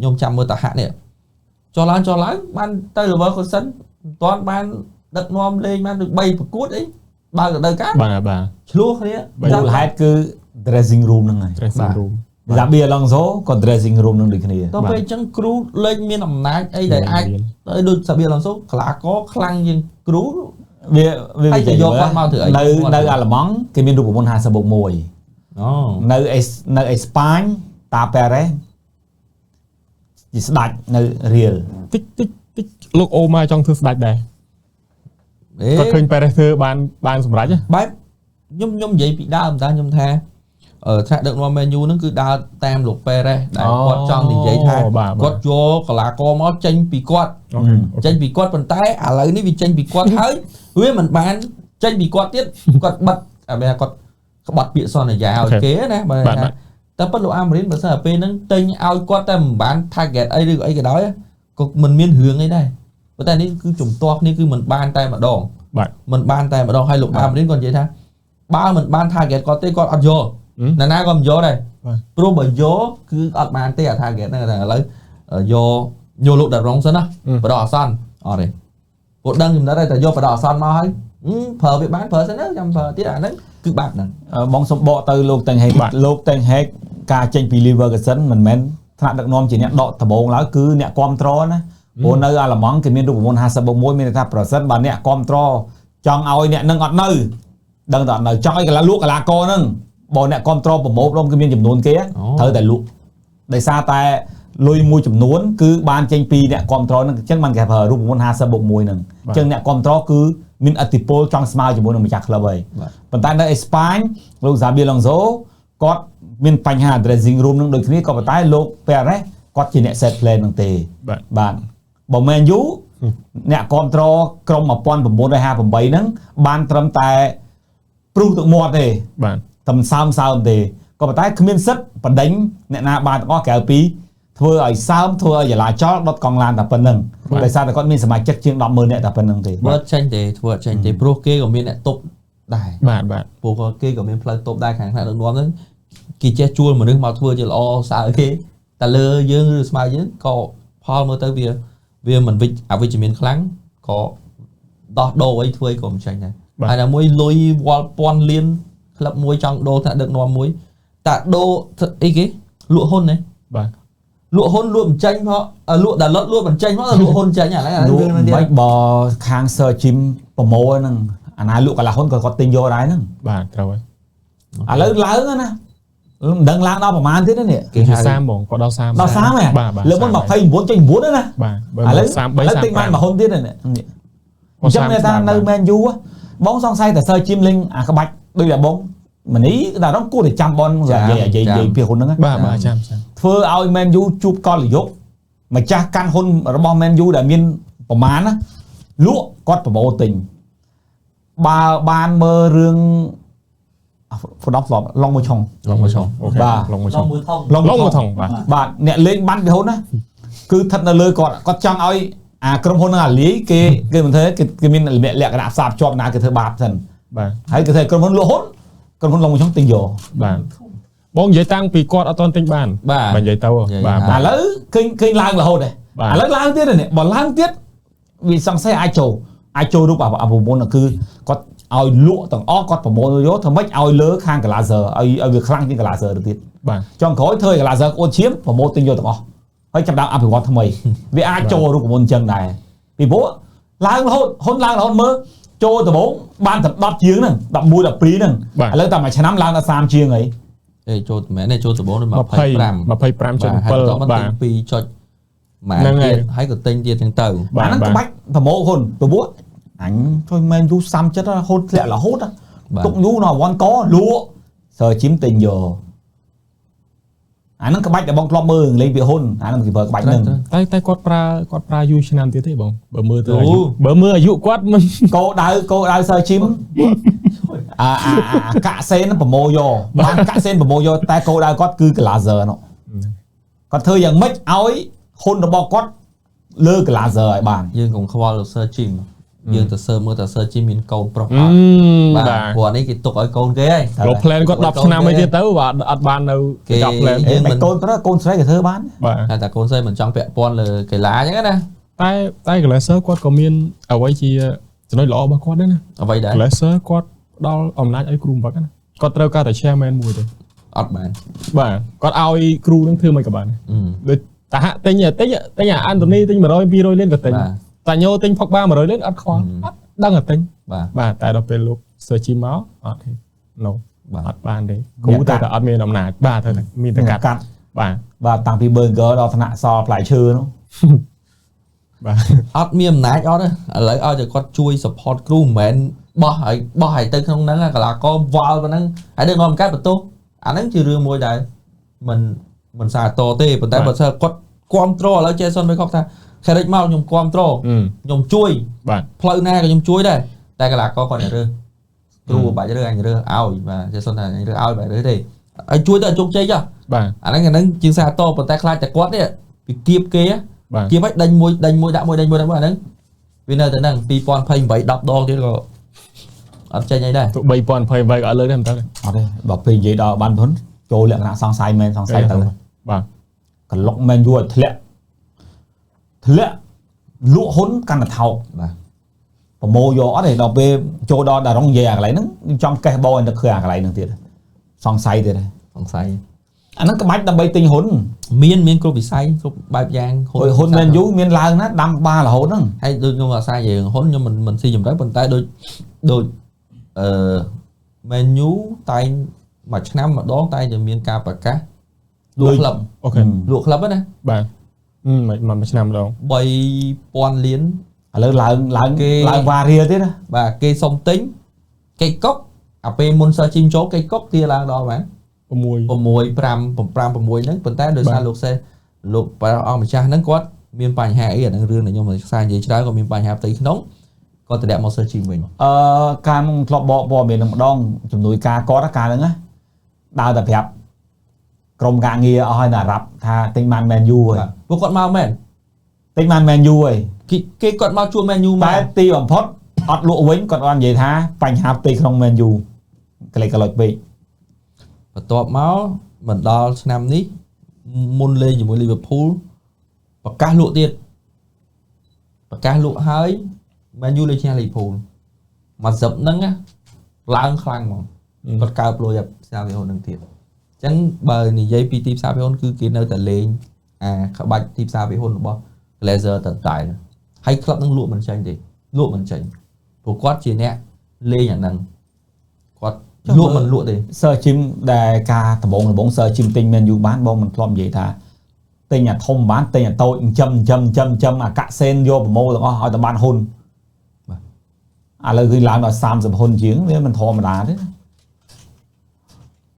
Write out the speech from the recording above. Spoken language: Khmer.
ខ្ញុំចាំមើលតាហាក់នេះចុះឡើងចុះឡើងបានទៅ Leverkusen មិនទាន់បានដឹកនាំលេងបានដូច3ប្រកួតអីបើករដូវកាល បាទបាទ ឆ្លោះគ្នា មូលហេតុគឺ dressing room ហ្នឹងហើយ dressing room Xabi Alonso ក៏ dressing room ហ្នឹងដូចគ្នា ដល់ពេលអញ្ចឹងគ្រូលេងមានអំណាចអីដែលអាចទៅដូច Xabi Alonso កីឡាករខ្លាំងជាងគ្រូ វាវា ហើយទៅយកគាត់មកធ្វើអី នៅនៅអាល្លឺម៉ង់គេមានរូបមន្ត50បូក1 អូ នៅអេសនៅអេស្ប៉ាញតាប៉េរ៉េសជាស្ដេចនៅរៀល តិចតិចតិចលោកអូម៉ាចង់ធ្វើស្ដេចដែរ អេ គាត់ឃើញប៉េរ៉េសធ្វើបានបានសម្រេចហ៎ បែបខ្ញុំខ្ញុំនិយាយពីដើមតាខ្ញុំថាអឺថ្នាក់ដឹកនាំ Man U ហ្នឹងគឺដើរតាមលោកប៉េរ៉េសដែលគាត់ចង់និយាយថា បាទ គាត់យកកីឡាករមកចេញពីគាត់ OK ចេញពីគាត់ប៉ុន្តែឥឡូវនេះវាចេញពីគាត់ហើយវាមិនបានចេញពីគាត់ទៀតគាត់បិទអាបែគាត់ក្បត់ពាក្យសន្យាឲ្យគេណាបើ បាទ ថាតែប៉ុតលោកអាមរិនបើសិនតែពេលហ្នឹងទិញឲ្យគាត់តែមិនបាន target អីឬក៏អីក៏ដោយក៏មិនមានរឿងអីដែរប៉ុន្តែនេះគឺជំទាស់គ្នាគឺមិនបានតែម្ដង បាទ មិនបានតែម្ដងហើយលោកអាមរិនគាត់និយាយថាបើមិនបាន target គាត់ទេគាត់អត់យកណាណាក៏មិនយកដែរព្រោះបើយកគឺអត់បានទេអា target ហ្នឹងតែឥឡូវយកយកលោកដារ៉ុងសិនណាបដអសន្នអត់ទេពួកដឹងចំណិតហើយតែយកបដអសន្នមកហើយប្រើវាបានប្រើសិនទៅចាំប្រើទៀតអាហ្នឹងគឺបាត់ហ្នឹង បងសុំបកទៅលោកតាំងហេកលោកតាំងហេកការចេញពី Leverkusen មិនមែនថ្នាក់ដឹកនាំជាអ្នកដកដំបូងឡើយគឺអ្នកគ្រប់គ្រងណាព្រោះនៅអាល្លឺម៉ង់គេមានរូបមន្ត50បូក1មានន័យថាប្រសិនបើអ្នកគ្រប់គ្រងចង់ឲ្យអ្នកនឹងអត់នៅដឹងតែអត់នៅចង់ឲ្យកីឡាលក់កីឡាករហ្នឹងបើអ្នកគ្រប់គ្រងប្រមូលផ្ដុំគឺមានចំនួនគេត្រូវតែលក់ដោយសារតែលុយមួយចំនួនគឺបានចេញពីអ្នកគ្រប់គ្រងហ្នឹងអញ្ចឹងបានគេប្រើរូបមន្ត50បូក1ហ្នឹងអញ្ចឹងអ្នកគ្រប់គ្រងគឺមានឥទ្ធិពលចង់ស្មើជាមួយនឹងម្ចាស់ក្លឹបហើយប៉ុន្តែនៅអេស្ប៉ាញលោក Xabi Alonso គាត់មានបញ្ហា dressing room នឹងដូចគ្នាក៏ប៉ុន្តែលោក Perez គាត់ជាអ្នក set plan ហ្នឹងទេបាទបើ Man U អ្នកគ្រប់គ្រងក្រុម1958ហ្នឹងបានត្រឹមតែព្រុសទឹកមាត់ទេ បាទ តែសើមសើមទេក៏ប៉ុន្តែគ្មានសិទ្ធបណ្ដេញអ្នកណាបានទាំងអស់ក្រៅពីធ្វើឲ្យសើមធ្វើឲ្យចលាចលដុតកង់ឡានតែប៉ុណ្្នឹងដោយសារតែគាត់មានសមាជិកជាង100,000នាក់តែប៉ុណ្្នឹងទេ បើចេញទេធ្វើអត់ចេញទេព្រោះគេក៏មានអ្នកទប់ដែរ បាទបាទ ពួកក៏គេក៏មានផ្លូវទប់ដែរខាងថ្នាក់ដឹកនាំហ្នឹងគេចេះជួលមនុស្សមកធ្វើជាល្អសើគេតែលើយើងឬស្មើយើងក៏ផលមើលទៅវាវាមិនវិជ្ជអវិជ្ជមានខ្លាំងក៏ដោះដូរអីធ្វើអីក៏មិនចេញដែរហើយតែមួយលុយវល់ពាន់លានក្លឹបមួយចង់ដូរថ្នាក់ដឹកនាំមួយតែដូរអីគេលក់ហ៊ុនណា បាទ លក់ហ៊ុនលក់មិនចេញផងលក់ដាលុតលក់មិនចេញផងលក់ហ៊ុនចេញអាហ្នឹង លក់មិនបើខាង Sir Jim ប្រមូលហ្នឹងអាណាលក់កន្លះហ៊ុនក៏គាត់ទិញយកដែរហ្នឹង បាទត្រូវហើយ ឥឡូវឡើងណាមិនដឹងឡើងដល់ប្រហែលទៀតនេះ គេ30ហ្មងគាត់ដល់30 ដល់30ហ៎លើមុន29.9ណា បាទ ឥឡូវ 33 ទិញបានមួយហ៊ុនទៀតនេះអញ្ចឹងមានថានៅ Man U បងសង្ស័យតែ Sir Jim លេងអាក្បាច់ដូចតែបងមនីតែរងគួរតែចាំបននិយាយនិយាយនិយាយពីហ៊ុនហ្នឹង បាទបាទចាំចាំ ធ្វើឲ្យ Man U ជួបកលយុកម្ចាស់កាន់ហ៊ុនរបស់ Man U ដែលមានប្រមាណណាលក់គាត់ប្រមូលទិញបើបានមើលរឿងហ្វដប់ស្លប់ឡងមួយឆុង ឡងមួយឆុង OK ឡងមួយឆុង មួយថង ឡងមួយថងបាទ បាទអ្នកលេងបានពីហ៊ុនណាគឺស្ថិតនៅលើគាត់គាត់ចង់ឲ្យអាក្រុមហ៊ុនហ្នឹងអាលាយគេគេមិនធ្វើគេមានលក្ខណៈផ្សារភ្ជាប់ណាគេធ្វើបាបសិន បាទ ហើយគេធ្វើក្រុមហ៊ុនលក់ហ៊ុនក្រុមហ៊ុនឡងមួយឆុងទិញយក បាទបងនិយាយតាំងពីគាត់អត់ទាន់ទិញបាន បាទ បាទនិយាយទៅបាទ ឥឡូវឃើញឃើញឡើងរហូតដែរឥឡូវឡើងទៀតនេះបើឡើងទៀតវាសង្ស័យអាចចូលអាចចូលរូបអាប្រមូលគឺគាត់ឲ្យលក់ទាំងអស់គាត់ប្រមូលយកធ្វើម៉េចឲ្យលើខាង Glazer ឲ្យឲ្យវាខ្លាំងជាង Glazer ទៅទៀត បាទ ចុងក្រោយធ្វើឲ្យ Glazer ក្អួតឈាមប្រមូលទិញយកទាំងអស់ហើយចាប់ដើមអភិវឌ្ឍថ្មីវាអាចចូលរូបមន្តអញ្ចឹងដែរពីព្រោះឡើងរហូតហ៊ុនឡើងរហូតមើលចូលដំបូងបានតែ10ជាងហ្នឹង11 12ហ្នឹងឥឡូវតែមួយឆ្នាំឡើងដល់30ជាងហើយ អេចូលមែនទេចូលដំបូងដល់25 25.7បាទ 2ចុចម៉ានទៀតហើយក៏ទិញទៀតចឹងទៅ អាហ្នឹងក្បាច់ប្រមូលហ៊ុនព្រោះអញជួយមែនយូ30ចិត្តហូតធ្លាក់រហូតទុកយូរនៅវ៉ាន់កលក់សើជីមទិញយកអាហ្នឹងក្បាច់ដែលបងធ្លាប់មើលលេងពីហ៊ុនអាហ្នឹងគេប្រើក្បាច់ហ្នឹង តែតែគាត់ប្រើគាត់ប្រើយូរឆ្នាំទៀតទេបងបើមើលទៅអាយុបើមើលអាយុគាត់មិនក ោដៅកោដៅសើជីមអាអាកាក់សេនប្រមូលយកបានកាក់សេនប្រមូលយកតែកោដៅគាត់គឺ Glazer នោះគាត់ធ្វើយ៉ាងម៉េចឲ្យហ៊ុនរបស់គាត់លើ Glazer ឲ្យបាន យើងកុំខ្វល់លោក Sir Jim យើងទៅសើមើលទៅសើជីមានកូនប្រុសអត់បាទព្រោះនេះគេទុកឲ្យកូនគេហើយលោក plan គាត់10ឆ្នាំអីទៀតទៅបាទអត់បាននៅចប់ plan យើងមិនកូនប្រុសកូនស្រីក៏ធ្វើបានបាទតែកូនស្រីមិនចង់ពាក់ព័ន្ធលើកីឡាអញ្ចឹងណាតែ Glazer គាត់ក៏មានអ្វីជាចំណុចល្អរបស់គាត់ដែរណាអ្វីដែរ Glazer គាត់ផ្ដល់អំណាចឲ្យគ្រូបង្វឹកណាគាត់ត្រូវការតែ chairman មួយទេអត់បានបាទគាត់ឲ្យគ្រូនឹងធ្វើមិនក៏បានដូចតាហាក់ទិញទិញទិញអាអាន់តូនីទិញ100 200លានក៏ទិញតាញោទិញផុកបា100លានអត់ខ្វល់អត់ដឹងតែទិញបាទតែដល់ពេលលោក Sir Jim មកអត់ទេ no អត់បានទេគ្រូតែអត់មានអំណាចបាទត្រូវតែមានតែកាត់បាទបាទតាំងពី burger ដល់ថ្នាក់សល់ផ្លែឈើនោះបាទអត់មានអំណាចអត់ទេឥឡូវឲ្យតែគាត់ជួយ support គ្រូមិនមែនបោះឲ្យទៅក្នុងហ្នឹងកីឡាករវល់ប៉ុណ្ណឹងហើយដឹកនាំកាត់បន្ទោសអាហ្នឹងជារឿងមួយដែលមិនសាទរទេប៉ុន្តែបើសិនគាត់គាំទ្រឥឡូវ Jason Wilcox ថា Carrick មកខ្ញុំគាំទ្រខ្ញុំជួយផ្លូវណាក៏ខ្ញុំជួយដែរតែកីឡាករគាត់រើសគ្រូបាច់រើសអញរើសឲ្យបាទ Jason ថាអញរើសឲ្យបាច់រើសទេឲ្យជួយទៅឲ្យជោគជ័យចុះបាទអាហ្នឹងជាងសាទរប៉ុន្តែខ្លាចតែគាត់នេះពីគៀបគេគៀបឲ្យដេញមួយដេញមួយដាក់មួយដេញមួយដាក់មួយអាហ្នឹងវានៅតែហ្នឹង2028 10ដងទៀតក៏អត់ចេញអីដែរទោះ2028ក៏អត់លើកដែរមិនទៅអត់ទេបើពេលនិយាយដល់បានហ៊ុនចូលលក្ខណៈសង្ស័យមែនសង្ស័យទៅបាទកលុកមែនយូរឲ្យធ្លាក់លក់ហ៊ុនកាន់តែថោកបាទប្រមូលយកអត់ទេដល់ពេលចូលដល់ដារុងនិយាយអាកន្លែងហ្នឹងចង់កេះបោឲ្យនឹកឃើញអាកន្លែងហ្នឹងទៀតសង្ស័យទៀតសង្ស័យអាហ្នឹងក្បាច់ដើម្បីទិញហ៊ុនមានគ្រប់វិស័យគ្រប់បែបយ៉ាងហ៊ុនមែនយូមានឡើងណាដាំបារហូតហ្នឹងហើយដូចខ្ញុំអាសានិយាយហ៊ុនខ្ញុំមិនស៊ីជម្រៅប៉ុន្តែដូចមែនយូតែងមួយឆ្នាំម្ដងតែจะមានការប្រកាសលក់ក្លឹបអូខេលក់ក្លឹបណាបាទមួយឆ្នាំម្ដង3000លានឥឡូវឡើងឡើងគេឡើងវ៉ារៀលទៀតណាបាទគេសុំទិញគេកុកអាពេលមុនសើជីមចូលគេកុកទាឡើងដល់បាទ6 6 5 5 6ហ្នឹងប៉ុន្តែដោយសារលោកសេលោកព្រះអង្គម្ចាស់ហ្នឹងគាត់មានបញ្ហាអីអាហ្នឹងរឿងដែលខ្ញុំខ្សែនិយាយច្រើនគាត់មានបញ្ហាផ្ទៃក្នុងគាត់តម្លាក់មកសើជីមវិញការមកធ្លាប់បកព័ត៌មាននឹងម្ដងជំនួយការគាត់ការហ្នឹងណាដើរតែប្រាប់ក្រុមការងារអស់ហើយនៅអារ៉ាប់ថាទិញបានមែនយូហើយពួកគាត់មកមែនទិញបានមែនយូហើយគេគាត់មកជួមែនយូតែទីបំផុតអត់លក់វិញគាត់បាននិយាយថាបញ្ហាផ្ទៃក្នុងមែនយូក្លេកក្លុចពេកបន្ទាប់មកមិនដល់ឆ្នាំនេះមុនលេងជាមួយ Liverpool ប្រកាសលក់ទៀតប្រកាសលក់ហើយមែនយូលេងឈ្នះ Liverpool មួយសឹបហ្នឹងឡើងខ្លាំងហ្មងគាត់កើបលុយអាផ្សារវាហ៊ុនហ្នឹងទៀតអញ្ចឹងបើនិយាយពីទីផ្សារវាហ៊ុនគឺគេនៅតែលេងអាក្បាច់ទីផ្សារវាហ៊ុនរបស់ Glazer តតែហើយក្លឹបហ្នឹងលក់មិនចេញទេលក់មិនចេញព្រោះគាត់ជាអ្នកលេងអាហ្នឹងគាត់លក់មិនលក់ទេ Sir Jim ដែលការដំបង Sir Jim ទិញមែនយូបានបងមិនធ្លាប់និយាយថាទិញអាធំបានទិញអាតូចចិញ្ចឹមអាកាក់សេនយកប្រមូលទាំងអស់ឲ្យតែបានហ៊ុនបាទឥឡូវគឺឡើងដល់30ហ៊ុនជាងវាមិនធម្មតាទេ